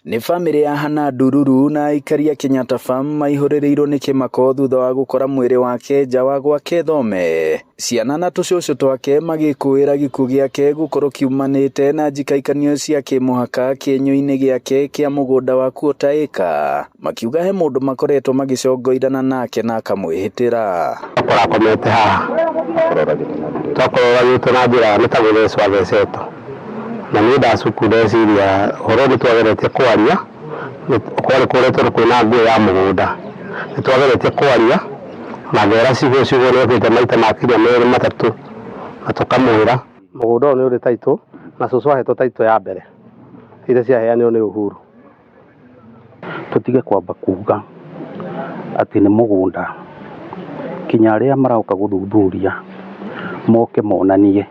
Nĩ bamĩrĩ ya Hannah Ndururu na aikari a Kenyatta Farm maihũrĩrĩirwo nĩ kĩmako thutha wa gũkora mwĩrĩ wake nja wa gwake Thome. Ciana na tũcũcũ twake magĩkũĩra gĩkuũ gĩake gũkorwo kiumanĩte na njikaikanio cia kĩmũhaka kĩenyũ-inĩ gĩake kĩa mũgũnda wa quarter acre. Makiuga he mũndũ makoretwo magĩcongoirana nake na akamwĩhĩtĩra. Twakorwo akomete haha twakorwo oragĩtwo na njĩra nĩ ta gũthecwo athecetwo na niĩ ndacuku ndeciria ũhoro nĩ twageretie kwaria kwarĩ kũrĩa tondũ kwĩna ngũĩ ya mũgũnda nĩ twageretie kwaria na ngera cigo cigo nĩ okĩte maita makinya merĩ matatũ na tũkamwĩra mũgũnda ũyũ nĩ ũrĩ taitũ na cũcũ ahetwo taitũ ya mbere iria ciaheanirwo nĩ Uhuru. Tũtige kwamba kuga atĩ nĩ mũgũnda kinya arĩa maroka gũthuthuria moke monanie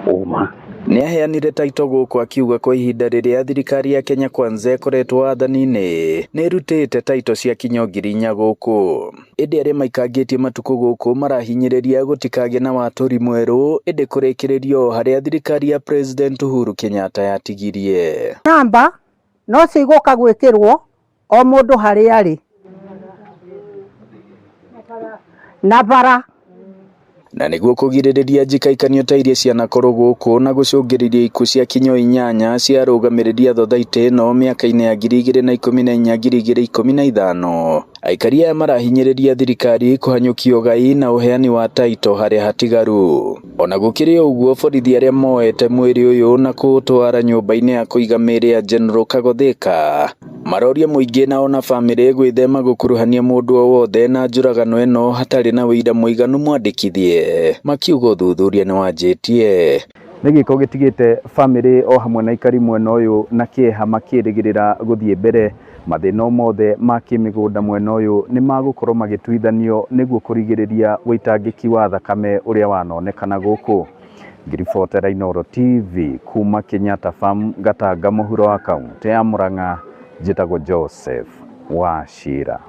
ũma. Nĩ aheanire taito gũkũ akiuga kwa ihinda rĩrĩa thirikari ya Kenya Kwanza ĩkoretwo wathani-inĩ nĩ ĩrutĩte taito cia kinya 4,000 gũkũ. Ĩndĩ arĩa maikangĩtie matukũ gũkũ marahinyĩrĩria gũtikagĩe na watũri mwerũ ĩndĩ kũrĩkĩrĩrio harĩa thirikari ya President Uhuru Kenyatta yatigirie. Namba no cigũka gwĩkĩrwo o mũndũ harĩa arĩ na bara. Na nĩguo kũgirĩrĩria njikaikanio ta iria cianakorwo gũkũ na gũcũngĩrĩria ikuũ cia kinya 8 cia arũgamĩrĩri a thothaitĩ ĩno mĩaka-inĩ ya 2014 2015 aikari aya marahinyĩrĩria thirikari kũhanyũkia ũgai na ũheani wa taito harĩa hatigaru. Ona gũkĩrĩ ũguo borithi arĩa moete mwĩrĩ ũyũ na kũũtwara nyũmba-inĩ ya kũiga mĩĩrĩ ya General Kagotheka maroria mũingĩ na ona bamĩrĩ gwĩthema gũkuruhania mũndũ o wothe na njũragano ĩno hatarĩ na ũira mũiganu mwandĩkithie makiuga ũthuthuria nĩ wanjĩtie. Nĩ gĩko gĩtigĩte bamĩrĩ o hamwe na aikari mwena ũyũ na kĩeha makĩrĩgĩrĩra gũthiĩ mbere. Mathĩna mothe ma kĩmĩgũnda mwena ũyũ nĩ magũkorwo magĩtuithanio nĩguo kũrigĩrĩria ũitangĩki wa thakame ũrĩa wanonekana gũkũ. Ngĩribotera Inooro TV kuma Kenyatta Farm Gatanga mũhuro wa kaũntĩ ya Murang'a, njĩtagwo Joseph Wachira.